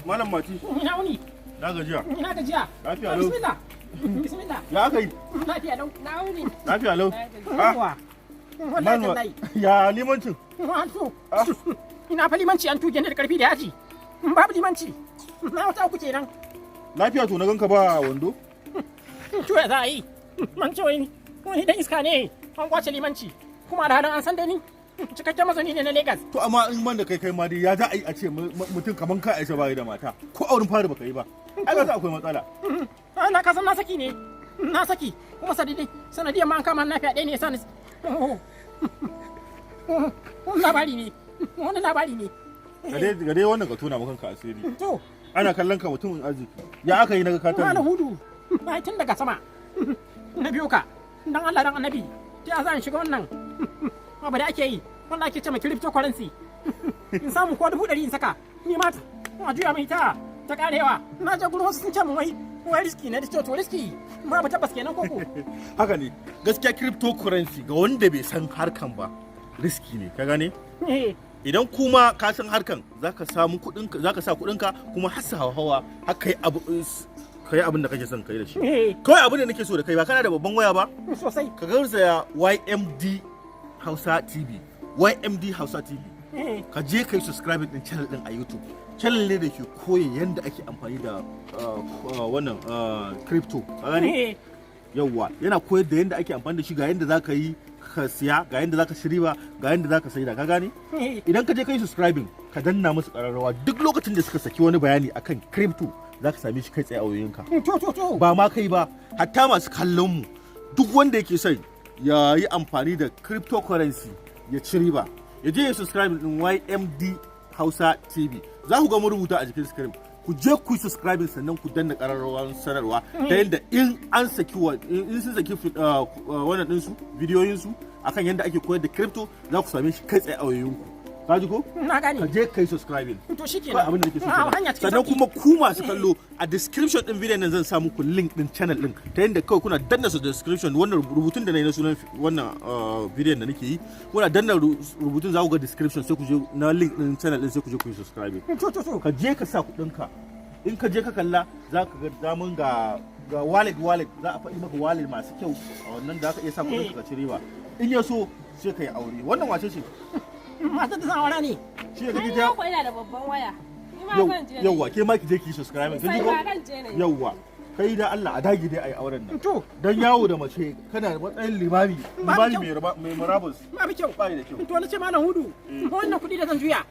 Malam Mati. Ina wuni? Na gajiya. Ina gajiya. Lafiya lau. Bismillah. Bismillah. Ya aka yi? Lafiya lau. Na wuni. Lafiya lau. Ah, Yawwa. Wallahi Malam, tallahi. ya limancin? Wato. Ah. Ina fa limanci, an tuge ni da karfi da yaji. Babu limanci. Na wata 3 kenan. Lafiya? To, na ganka ba wando? To, ya za a yi? Man ce wai wani dan iska ne an kwace limanci. Kuma da halin an san da ni cikakken mazauni ne na Lagos. To, amma in man da kai, kai ma dai, ya za a yi a ce mutum kaman ka Aisha bai da mata? Ko auren fari baka yi ba. Ai ka san akwai matsala. Na kasan na saki ne. Na saki. Kuma sanadiyar ma an kama na fyaɗe ne yasa ni. Wani labari ne. Wani labari ne. Ga dai wannan, ka tona maka kanka asiri. To, Ana kallon ka mutumin arziki. Ya aka yi naga ka Malam tare? Hudu, ai tun daga sama na biyo ka, dan Allah dan Annabi, ta za in shiga wannan abu da ake yi, wanda ake ce ma cryptocurrency, in samu ko 100,000 in saka, ni ma a juya mai ta ta karewa. Na je gurin wasu, sun ce min wai risky ne. Da to risky babu tabbas kenan koko? Haka ne. Gaskiya cryptocurrency, ga wanda bai san harkan ba, risky ne, ka gane? Eh. Idan kuma ka san harkan, zaka samu kuɗin, zaka sa kuɗinka kuma har su hawa, har kai abu, kai abin da kake son kai da shi. Eh. Kawai abin da nake so da kai, ba kana da babban waya ba? Sosai. Ka garzaya YMD Hausa TV, YMD Hausa TV. Eh. Ka je kai subscribe din channel din a YouTube. Channel ne da ke koya yanda ake amfani da wannan crypto, ka gane? Eh. Yawwa, yana koyar da yanda ake amfani da shi, ga yanda zaka yi ka siya, ga yanda zaka shiriba, ga yanda zaka saida, ka gane? Eh. Idan ka je kai subscribing, ka danna musu kararrawa, duk lokacin da suka saki wani bayani akan crypto, zaka same shi kai tsaye a wayoyinka. To. Ba ma kai ba, hatta masu kallon mu, duk wanda yake son ya yi amfani da cryptocurrency ya ci riba, ya je ya subscribe din YMD Hausa TV. Za ku ga mun rubuta a jikin screen. Ku je ku yi subscribing, sannan ku danna ƙararrawar sanarwa, ta yadda in an saki wa in sun saki wannan ɗinsu, bidiyoyinsu akan yadda ake koyar da crypto, za ku same shi kai tsaye a wayoyinku. Ka ji ko? Na gane. Ka je kai subscribing. To shikenan. Kawai abin da nake so Ah, kenan. hanya cikin Sannan sauki. kuma ku masu kallo, a description din video nan zan sa muku link din channel din, ta yadda kawai kuna danna su description, wannan rubutun da na yi na sunan wannan video da nake yi, kuna danna rubutun, za ku ga description, sai ku je na link din channel din, sai ku je ku yi subscribing. To. Ka je ka sa kuɗin ka. In ka je ka kalla, za ka ga damun ga wallet, za a faɗi maka wallet masu kyau a wannan da ka iya sa kuɗin ka ci riba. In ya so, sai ka yi aure. Wannan wace ce? Matar da zan aura ne. Shi ne kake Ai ta ko ina da babban waya. Ni ma yau zan je. Yauwa, ke ma ki je ki subscribe, kin Sai ji ko? ma zan je ne. Yauwa, kai da Allah a dage dai ayi auren nan. To. Dan yawo da mace kana matsayin limami, Babu limami kyau. mai murabus. Babu kyau. Bai da kyau. To, na ce Malam Hudu, wannan kuɗi da zan juya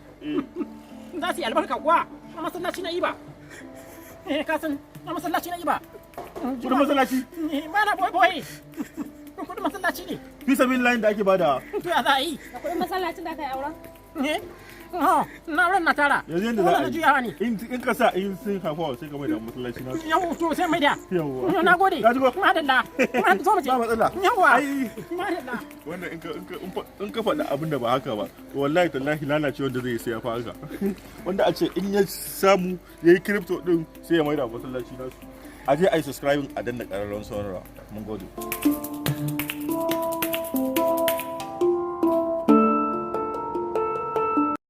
za su yi albarka kuwa? A masallaci na iba, eh, ka san a masallaci na iba. Kudin masallaci? Eh, ba na boye boye, kuɗin masallaci ne. Fi sabilillahi da ake bada. To, ya za a yi? Da kuɗin masallacin da aka yi auren? Eh, oh, na ran na tara. Yanzu yanda za Wannan a na yi, juyawa ne. in ka sa, in sun hafa, sai ka mai da masallaci na. Yau, to sai mai da. Yawwa. Na gode. Ka ji ko? Madalla, ma zo mu je. Ba matsala. Yawwa. Ai Madalla. wannan in ka faɗi abin da ba haka ba, wallahi tallahi lalace wanda zai sai ya fa haka. Wanda a ce in ya samu yayi crypto din, sai ya maida masallaci nasu. A je a yi subscribing, a danna ƙararrawar sanarwa. Mun gode.